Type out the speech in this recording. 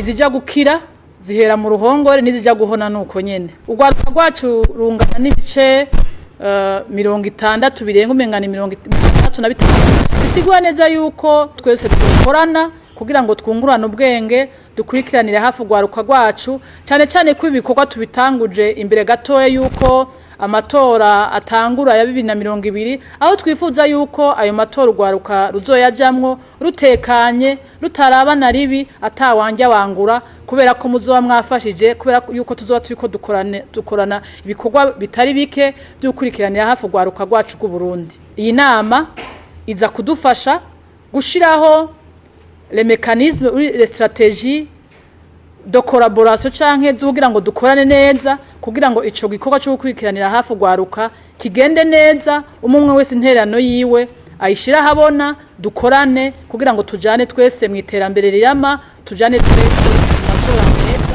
Izijya gukira zihera mu ruhongore, n'izijya guhona nuko nyene. Urwaruka rwacu rungana n'ibice 60 birenga, umengana 65. Bisigura neza yuko twese dukorana kugira ngo twungurane ubwenge, dukurikiranire hafi urwaruka rwacu, cyane cyane ko ibikorwa tubitanguje imbere gatoya yuko amatora atangura ya 2020, aho twifuza yuko ayo matora urwaruka ruzoyajamwo rutekanye, rutarabana ribi, atawanja wangura, kubera ko muzoba mwafashije, kubera yuko tuzoba turiko dukorana ibikorwa bitari bike by'ukurikiranira hafi urwaruka rwacu rw'u Burundi. Iyi nama iza kudufasha gushiraho les mécanismes ou les stratégies de collaboration canke kugira ngo dukorane neza, kugira ngo ico gikorwa cyo gukurikiranira hafi urwaruka kigende neza, umwe wese intererano yiwe ayishira habona, dukorane kugira ngo tujane twese mu iterambere rirama, tujane twese mu matora meza.